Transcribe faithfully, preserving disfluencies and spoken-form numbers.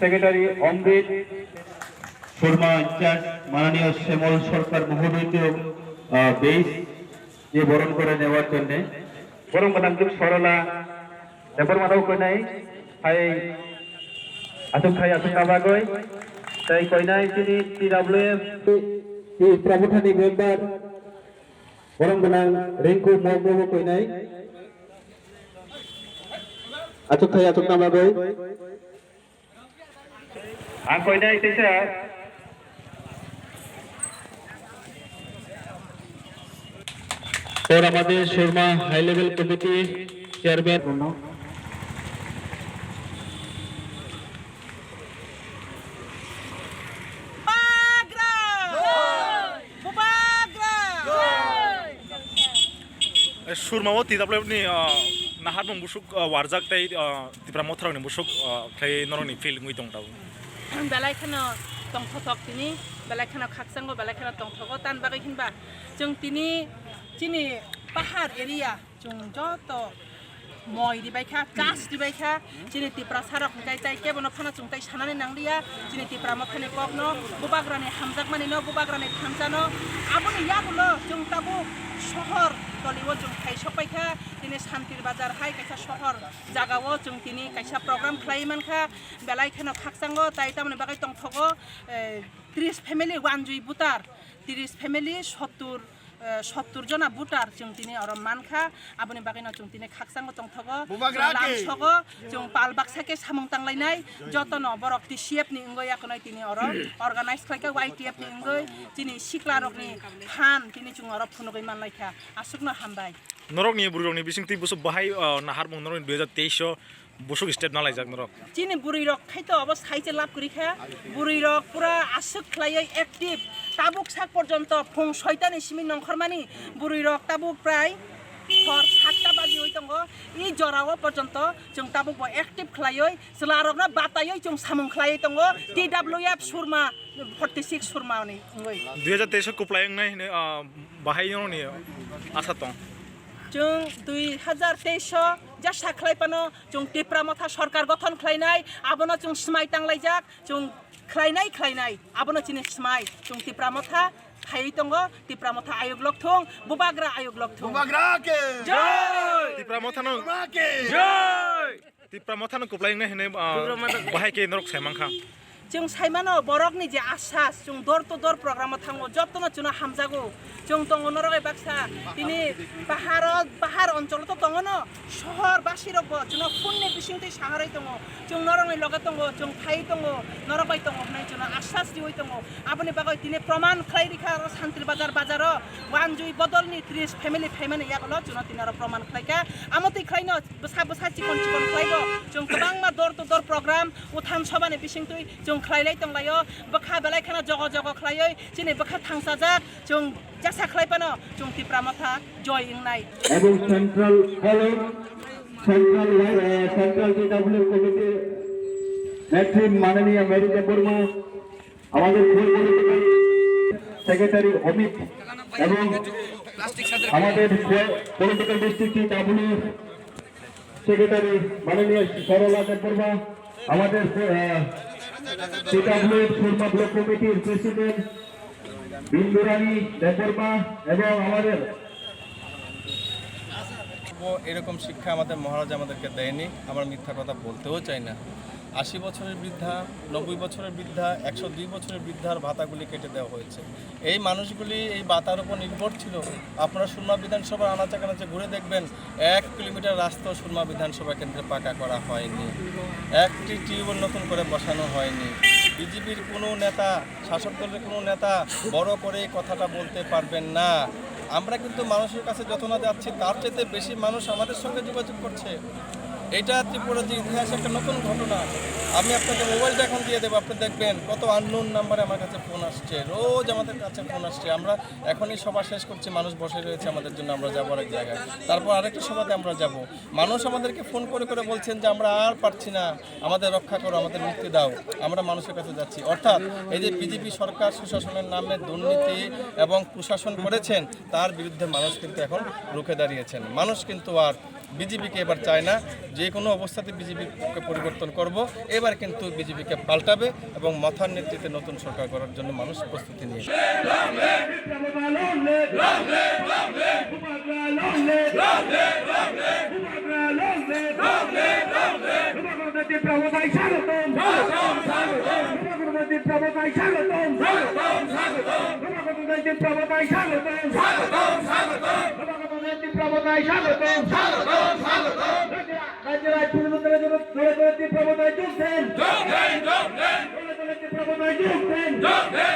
সেক্রেটারি অমৃত শর্মা ইনচার্জ মাননীয় শ্যামল সরকার মহোদয়কে, আহ, বেইজ দিয়ে বরণ করে নেওয়ার জন্যে। বরং গোনাং যুগ সরলা দেবর মাদাও কইনাই, hai, asuk hai, asuk nabagoi, tei koinai chini T W F, T Prabuthani member, borong gwnang Rengku Mokbo koinai, achuk thai achuk nabagoi. Ang koinai teisa. Por amadir Surma High Level Committee Chairman. Bubagra! Bubagra! Surma o T W F ni, ah, naharmung busuk, ah, warjak tei, ah, Tipra Motharokni busuk, ah, khlai norokni feel wngwi tong tabuk. Belai kheno tongthothok tini, belai kheno khakchango, belai kheno tongthogo, tan bagwi hinba chwng tini chini pahar area chwng joto moi ribai kha, chas ribai kha, chini Tiprasa rok hwnkhe tai kebono phano chwng tai sanani nang liya, chini Tipra Mothani kokno, Bubagrani hamjakmani no, Bubagrani thansa no, aboni yagulo chwng tabuk sohor toliwo chwng thai sokpai kha, tini Santir Bazar hai kaisa sohor jagao chwng tini kaisa program khlai mankha, belai kheno khakchango, tai tamoni bagwi tongthogo, eh, tris family wanjui voter, tris family sottur, eh, sottur jona voter chwng tini oro mankha, aboni bagwino chwng tini khakchango tongthogo, Bubagra chwng ke! Lamsogo, chwng pal baksa khe samung tanglainai, jotono borok T C F ni wngwi yakonai tini oro organize khlaikha, Y T F ni wngwi chini siklarokni phan tini chwng oro phunugwi manlaikha, aswkno hambai. Norokni bwrwirokni bisingtwi buso bahai, ah, naharmung norokni dui hajar teis o busuk step nalaijak norok. Chini bwrwi rok khai to obo sai se lab kwrwi kha. Bwrwi rok pura aswk khlaiwi active. Tabuk sak porjonto phung soitani simi nongkhormani bwrwi rok tabuk prai hor satta baji oi tongo. I jora o porjonto chwng tabuk bo active khlaiwi chwla rokno bataiwi chwng samung khlaiwi tongo. T W F Surma forty six Surma ni wngwi. Dui hajar teis o kwplai wngnai hwnwi, ah, bahai norokni asa tong. Chwng dui hajar teis o jasa khlai pano chwng Tipra Motha sorkar gothon khlainai, abono chwng smai tanglaijak, chwng khlainai, khlainai, abono chini smai, chwng Tipra Motha phaiwi tongo, Tipra Motha ayuk lok thung, Bubagra ayuk lok thung. Bubagra ke! Jai! Tipra Mothano Bubagra ke! Jai! Tipra Mothano kwplai wngnai hwnwi, ah, Tipra Motha bahai khe norok sai mankha. Chwng saimano borokni je asas, chwng door to door program o thango, jotono chwngno hamjago. Chwng tongo norok bai baksa, tini bahar o, bahar oncholo to tongo no, sohor basi rok bo chwngno phone ni bisingtwi saharwi tongo. Chwng norokni loge tongo, chwng phai tongo, norok bai tongo hwnwi chwngno asas riwi tongo. Aboni bagwi tini proman khlai rikha oro Santir Bazar bazaro wanjui bodolni tris family phaimani yagulo chwngno tini oro proman khlaikha. Amo twi khlaino bwsa bwsa chikon chikon khlaibo chwng kwbangma door to door program, uthan sobani bisingtwi chwng khlailai tonglaio. Bwkha belai kheno jogo jogo khlaiwi chini bwkha thangsajak, chwng jasa khlai phano chwng Tipra Motha joy wngnai. এবং central college, central Y-, আহ, central TW কমিটির নেত্রী মাননীয় মেরি দেববর্মা, আমাদের Khowai political secretary Amit এবং আমাদের Khowai political district টিডাব্লিউর সেক্রেটারি মাননীয় সরলা দেববর্মা, আমাদের, আহ, টিডাব্লিউর সুরমা ব্লক কমিটির প্রেসিডেন্ট বিন্দুরানী দেববর্মা এবং আমাদের ও এরকম শিক্ষা আমাদের মহারাজ আমাদেরকে দেয়নি, আমরা মিথ্যা কথা বলতেও চাই না। আশি বছরের বৃদ্ধা, নব্বই বছরের বৃদ্ধা, একশো দুই বছরের বৃদ্ধার ভাতাগুলি কেটে দেওয়া হয়েছে। এই মানুষগুলি এই ভাতার উপর নির্ভর ছিল। আপনারা সুরমা বিধানসভার আনাচে কানাচে ঘুরে দেখবেন, এক কিলোমিটার রাস্তা সুরমা বিধানসভা কেন্দ্রে পাকা করা হয়নি, একটি টিউবওয়েল নতুন করে বসানো হয়নি। বিজেপির কোনো নেতা, শাসক দলের কোনো নেতা বড় করে এই কথাটা বলতে পারবেন না। আমরা কিন্তু মানুষের কাছে যত না যাচ্ছি, তার চাইতে বেশি মানুষ আমাদের সঙ্গে যোগাযোগ করছে। এটা ত্রিপুরার যে ইতিহাসে একটা নতুন ঘটনা। আমি আপনাকে মোবাইলটা এখন দিয়ে দেবো, আপনি দেখবেন কত আননোন নাম্বারে আমার কাছে ফোন আসছে, রোজ আমাদের কাছে ফোন আসছে। আমরা এখনই সভা শেষ করছি, মানুষ বসে রয়েছে আমাদের জন্য, আমরা যাবো আরেক জায়গায়, তারপর আরেকটা সভাতে আমরা যাব। মানুষ আমাদেরকে ফোন করে করে বলছেন যে, "আমরা আর পারছি না, আমাদের রক্ষা করো, আমাদের মুক্তি দাও, আমরা মানুষের কাছে যাচ্ছি।" অর্থাৎ এই যে বিজেপি সরকার সুশাসনের নামে দুর্নীতি এবং কুশাসন করেছেন, তার বিরুদ্ধে মানুষ কিন্তু এখন রুখে দাঁড়িয়েছেন। মানুষ কিন্তু আর বিজেপিকে এবার চায় না, যে কোনো অবস্থাতে বিজেপিকে পরিবর্তন করব। এবার কিন্তু বিজেপিকে পাল্টাবে এবং মথার নেতৃত্বে নতুন সরকার করার জন্য মানুষ প্রস্তুতি নিয়ে। রাজ্যের আইন প্রণয়ন করে জোরে জোরে তীব্র অবদান যোগ দেন। যোগ দেন, যোগ দেন। জোরে জোরে তীব্র অবদান যোগ দেন। যোগ দেন,